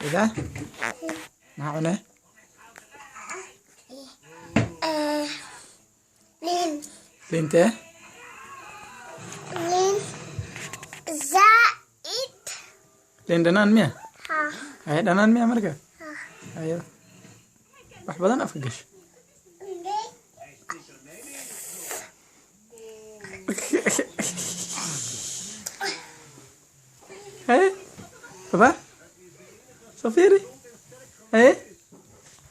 Ida maxaa cunee? Liin. Liintee? Liin zaaid. Liin dhanaan miya? Ha. Haye, dhanaan miya marka? Haye, wax badan afka gasho. Haye baba, soo fiiri. Haye,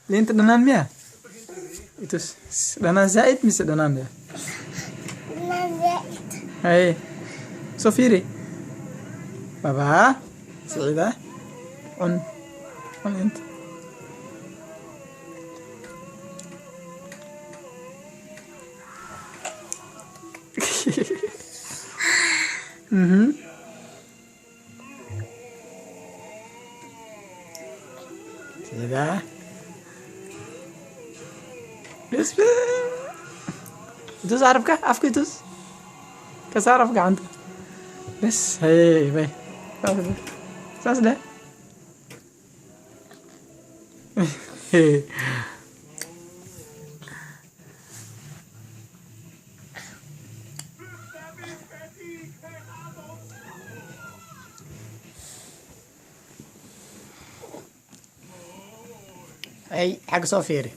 liinta dhanaan miya? Itus, dhanaan zaaid mise dhanaan ya? Dhanaan zaaid. Haye, soo fiiri baba. Siciida, cun, cun liinta. Siciida, bes itus carabka, afka itus, ka saar afka gacanta. Bes, haye, bay, saas dheh, saas dheh. Ay, xagga soo fiiri.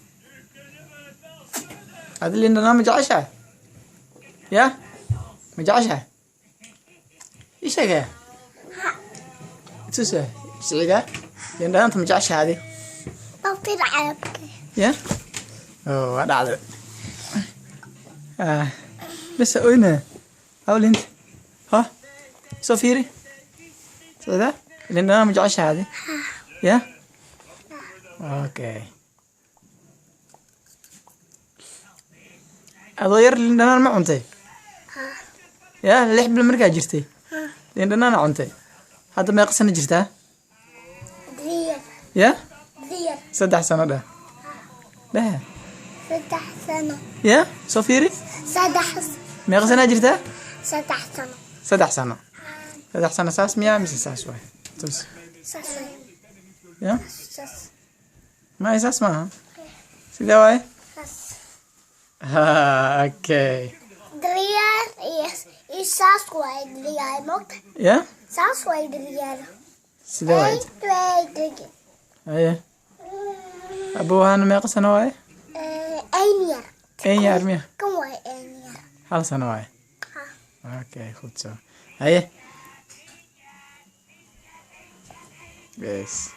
Adi liin dhanaan ma jeceshahay? Ya, ma jeceshahay? Ii sheegaya itusa. Siciida, liin dhanaanta ma jeceshahay adi? Bafir carabka. Ya, oh, waa dhacday. Ah, bes oyna aw liinta. Ha, soo fiiri. Siciida, liin dhanaan ma jeceshahay adi? Ya, okay. Adoo yar liin dhanaan ma cuntay? Ya, 6 bil markaa jirtay liin dhanaana cuntay. Hadda meeqa sano jirtaa? 3. Ya? 3. 3 sano dheh, dheh. 3 sano. Ya, soo fiiri. 3. Meeqa sanaa jirtaa? 3 sano. 3 sano, 3 sano. Saas miyaa mise saas waay? Tus. Saas. Ya? Saas. Ma saas maaha, sidee waay? Saas. Ha, okay. 3 jaar is saas waay 3 jaar mogta. Ya? Saas waay 3 jaar. Sidee waay? 1, 2, 3. Haye, abuuhana meeqa sano waaye? 1 jaar. 1 jaar miya? Kan waay 1 jaar. 1 sano waaye. Ha. Okay, goed zo. Haye, yes.